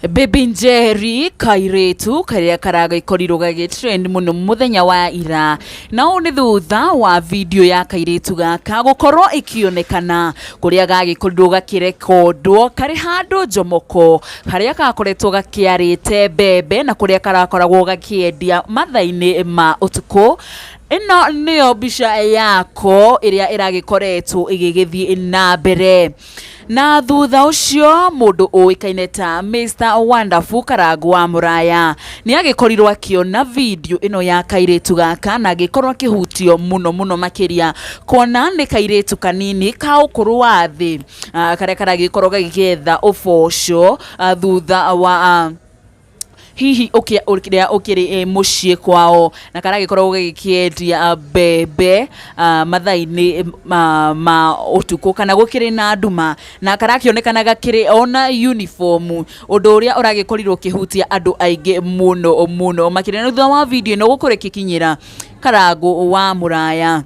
Baby Njeri kairĩtu karĩa karagĩkorirwo gagĩ trend mũno mũthenya wa ira, na ũũ nĩ thutha wa video ya kairĩtu gaka gũkorwo ĩkĩonekana kũrĩa gagĩkorirwo gakĩrekondwo karĩ handũ njomoko harĩa gakoretwo gakĩarĩte mbembe na kũrĩa karakoragwo gakĩendia mathaa-inĩ ma ũtukũ. Ĩno nĩyo mbica yako ĩrĩa ĩragĩkoretwo ĩgĩgĩthiĩ na mbere. Na thutha ũcio mũndũ ũĩkaine ta Mr Wonderful Karangũ wa Mũraya nĩ agĩkorirwo akĩona video ĩno ya kairĩtu gaka na agĩkorwo akĩhutio mũno mũno makĩria kuona nĩ kairĩtu kanini ka ũkũrũ wa thĩ karĩa karagĩkorwo gagĩetha ũboco thutha wa hihi ũrĩa ũkĩrĩ mũciĩ kwao na karagĩkorwo gagĩkĩendia mbembe mathaa-inĩ ma ũtukũ kana gũkĩrĩ na nduma na karakĩonekana gakĩrĩ ona uniform, ũndũ ũrĩa ũragĩkorirwo ũkĩhutia andũ aingĩ mũno mũno makĩria. Na thutha wa video ĩno gũkorwo ĩgĩkinyĩra Karangũ wa Mũraya,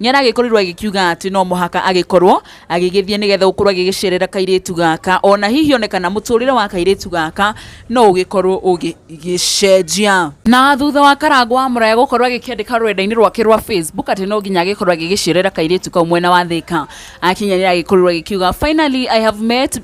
nĩ aragĩkorirwo agĩkiuga atĩ no mũhaka agĩkorwo agĩgĩthiĩ nĩgetha gũkorwo agĩgĩcerera kairĩtu gaka, ona hihi one kana mũtũrĩre wa kairĩtu gaka no ũgĩkorwo ũgĩcenjia. Na thutha wa Karangũ wa Mũraya gũkorwo agĩkĩandĩka rũrenda-inĩ rwake rwa Facebook atĩ no nginya agĩkorwo agĩgĩcerera kairĩtu kau mwena wa Thĩka, akinya nĩ agĩkorirwo agĩkiuga, "Finally I have met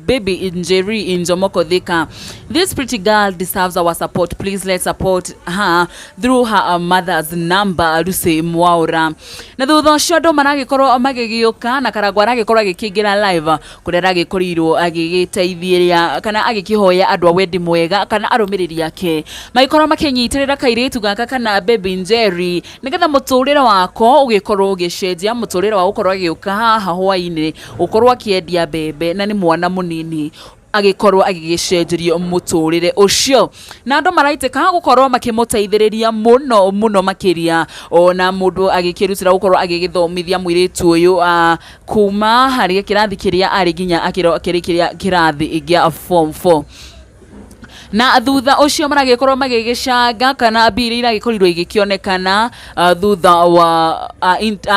baby Njeri in Jomoko, Thika. This pretty girl deserves our support. Please let's support her through her mother's number, Lucy Mwaura." Na thutha ũcio andũ maragĩkorwo magĩgĩũka na Karangũ aragĩkorwo agĩkĩingĩra live kũrĩa aragĩkorirwo agĩgĩteithĩrĩria kana agĩkĩhoya andũ a wendi mwega kana arũmĩrĩri ake magĩkorwo makĩnyitĩrĩra kairĩtu gaka kana baby Njeri nĩgetha mũtũrĩre wako ũgĩkorwo ũgĩcenjia, mũtũrĩre wa gũkorwo agĩũka haha hwainĩ gũkorwo akĩendia mbembe na nĩ mwana mũnini, agĩkorwo agĩgĩcenjerio mũtũrĩre ũcio. Na andũ maraitĩka gũkorwo makĩmũteithĩrĩria mũno mũno makĩria, ona mũndũ agĩkĩrutĩra gũkorwo agĩgĩthomithia mũirĩtu ũyũ kuma harĩ kĩrathi kĩrĩa arĩ nginya akĩrĩkĩria kĩrathi gĩa form 4. Na thutha ũcio maragĩkorwo magĩgĩcanga kana mbia iria iragĩkorirwo igĩkĩonekana thutha wa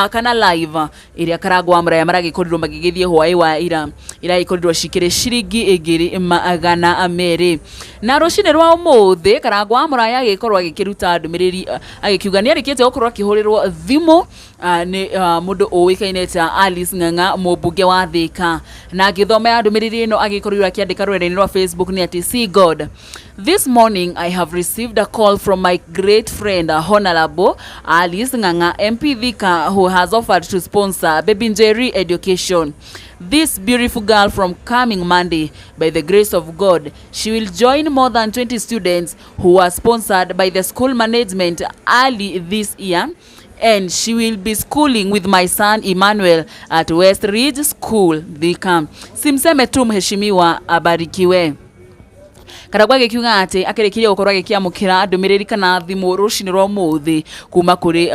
kana live ĩrĩa Karangũ wa Mũraya maragĩkorirwo magĩgĩthiĩ hwaĩ wa ira, iragĩkorirwo cikĩrĩ ciringi 200,000. Na rũcinĩ rwa ũmũthĩ Karangũ wa Mũraya agĩkorwo agĩkĩruta ndũmĩrĩri agĩkiuga nĩ arĩkĩtie gũkorwo akĩhũrĩrwo thimũ nĩ mũndũ ũĩkaine ta Alice Ng'ang'a, mũmbunge wa Thĩka. Na agĩthomera ndũmĩrĩri ĩno agĩkorirwo akĩandĩka rũrenda-inĩ rwa Facebook nĩ atĩ, "See God. This morning I have received a call from my great friend Honorable Alice Ng'ang'a, MP Thika, who has offered to sponsor Baby Njeri education. This beautiful girl, from coming Monday, by the grace of God, she will join more than 20 students who were sponsored by the school management early this year, and she will be schooling with my son Emmanuel at West Ridge School, Thika. Simseme tu mheshimiwa abarikiwe." Karangũ agĩkiuga atĩ akĩrĩkirie gũkorwo agĩkĩamũkĩra ndũmĩrĩri kana thimũ rũcinĩ rwa ũmũthĩ kuma kũrĩ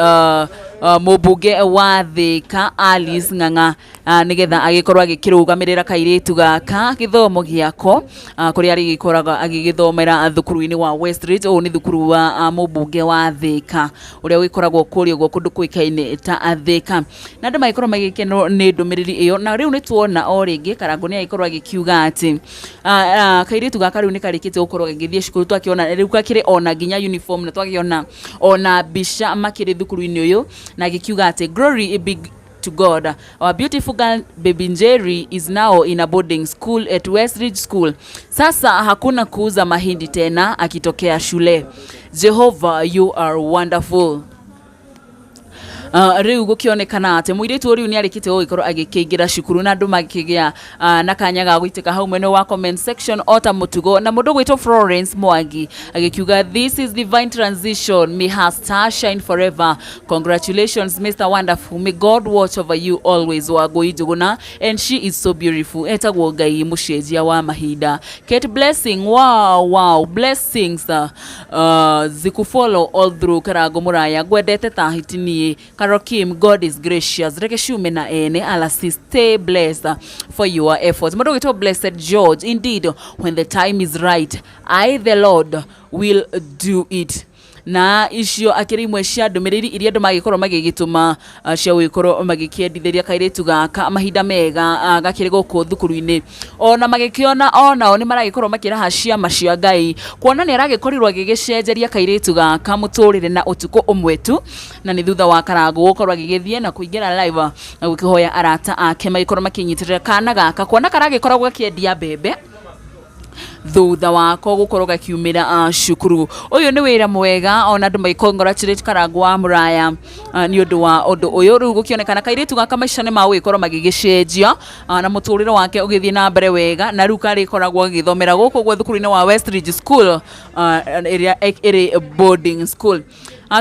mũmbunge wa Thĩka Alice Ng'ang'a nĩgetha agĩkorwo agĩkĩrũgamĩrĩra kairĩtu gaka gĩthomo gĩako kũrĩa arĩgĩkoragwo agĩgĩthomera thukuru-inĩ wa West Ridge. Ũyũ nĩ thukuru wa mũmbunge wa Thĩka ũrĩa ũgĩkoragwo kũrĩa ũguo kũndũ kũĩkaine ta Thĩka. Na andũ magĩkorwo magĩkenwo nĩ ndũmĩrĩri ĩyo. Na rĩu nĩ tuona o rĩngĩ Karangũ nĩ agĩkorwo agĩkiuga atĩ kairĩtu gaka rĩu nĩ karĩkĩtie gũkorwo gagĩthiĩ cukuru. Twakĩona rĩu gakĩrĩ ona nginya uniform na twakĩona ona mbica makĩrĩ thukuru-inĩ ũyũ, na agĩkiuga atĩ, "Glory be to God. Our beautiful girl Baby Njeri is now in a boarding school at Westridge School. Sasa hakuna kuuza mahindi tena akitokea shule. Jehovah, you are wonderful." Rĩu gũkĩonekana atĩ mũirĩtu ũyũ rĩu nĩ arĩkĩtie gũgĩkorwo agĩkĩingĩra cukuru, na andũ magĩkĩgĩa na kanya ga gũitĩka hau mwena wa comment section o ta mũtugo. Na mũndũ gwĩtwo Florence Mwangi agĩkiuga, "This is divine transition. May her star shine forever. Congratulations, Mr Wonderful. May God watch over you always. Wangũi Njũgũna, and she is so beautiful. Etagwo Ngai mũcenjia wa mahinda." Kate Blessing, Wow, blessings zikufollow all through. Karango Mũraya, ngwendete ta hiti niĩ. Carol Kim, "God is gracious. Reke ciume na ene alasi. Stay blessed for your efforts." Mũndũ ũgwĩtwo Blessed George, "Indeed, when the time is right, I the Lord will do it." Na icio akĩrĩ imwe cia ndũmĩrĩri iria andũ magĩkorwo magĩgĩtũma cia gũgĩkorwo magĩkĩendithĩria kairĩtu gaka mahinda mega gakĩrĩ gũkũ thukuru-inĩ. Ona magĩkĩona onao nĩ maragĩkorwo makĩraha ciama cia Ngai, kuona nĩ aragĩkorirwo agĩgĩcenjeria kairĩtu gaka mũtũrĩre na ũtukũ ũmwe tu, na nĩ thutha wa Karangũ gũkorwo agĩgĩthiĩ na kũingĩra live na gũkĩhoya arata ake magĩkorwo makĩnyitĩrĩra kana gaka, kuona karagĩkoragwo gakĩendia mbembe thutha wako gũkorwo gakiumĩra cukuru. Ũyũ nĩ wĩra mwega ona andũ magĩ congratulate Karangũ wa Mũraya nĩ ũndũ wa ũndũ ũyũ. Rĩu gũkĩonekana kairĩtu gaka maica nĩ magũgĩkorwo magĩgĩcenjia na mũtũrĩre wake ũgĩthiĩ na mbere wega, na rĩu karĩkoragwo gagĩthomera gũkũ ũguo thukuru-inĩ wa Westridge School ĩrĩa ĩrĩ boarding school.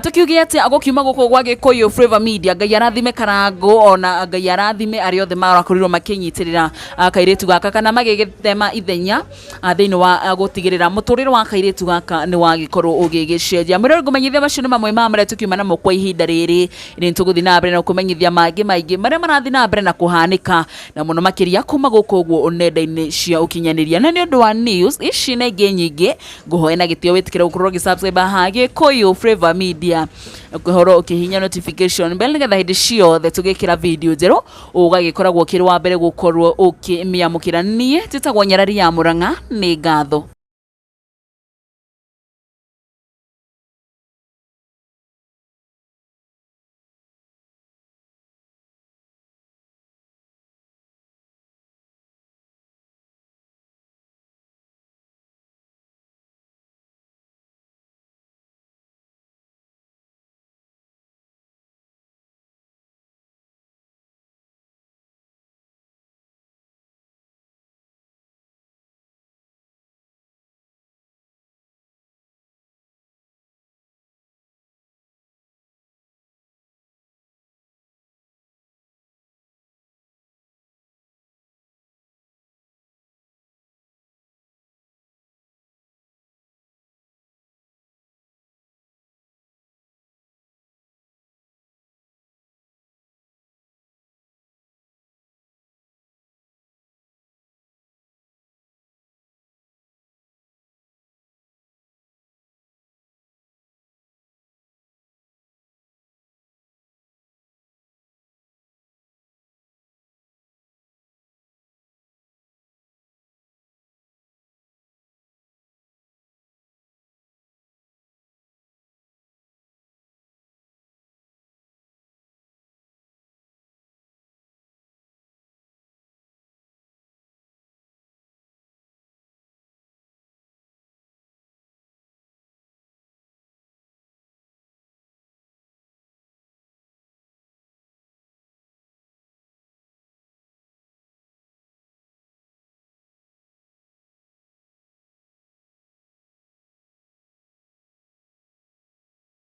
Tũkiuge atĩa gũkiuma gũkũ gwa Gĩkũyũ Flavour Media, Ngai arathime Karangũ ona Ngai arathime arĩa othe marakorirwo makĩnyitĩrĩra kairĩtu gaka kana magĩgĩtema ithenya thĩinĩ wa gũtigĩrĩra mũtũrĩre wa kairĩtu gaka nĩ wagĩkorwo ũgĩgĩcenjia. Mwĩrore ngũmenyithia macio nĩ mamwe ma marĩa tũkiuma namo kwa ihinda rĩrĩ, nĩ tũgũthiĩ na mbere na gũkũmenyithia mangĩ maingĩ marĩa marathiĩ na mbere na kũhanĩka na mũno makĩria kuma gũkũ ũguo nenda-inĩ cia ũkinyanĩria. Na nĩ ũndũ wa news ici na ingĩ nyingĩ, Ngũhoe na gĩtĩo wĩtĩkĩre gũkorwo ũgĩ subscribe haha Gĩkũyũ Flavour Media, ũkorwo ũkĩhihinya notification bell nĩgetha hĩndĩ ciothe tũgĩkĩra video njerũ ũgagĩkoragwo ũkĩrĩ wa mbere gũkorwo ũkĩmĩamũkĩra. Niĩ njĩtagwo Nyarari ya Mũrang'a, nĩ ngatho.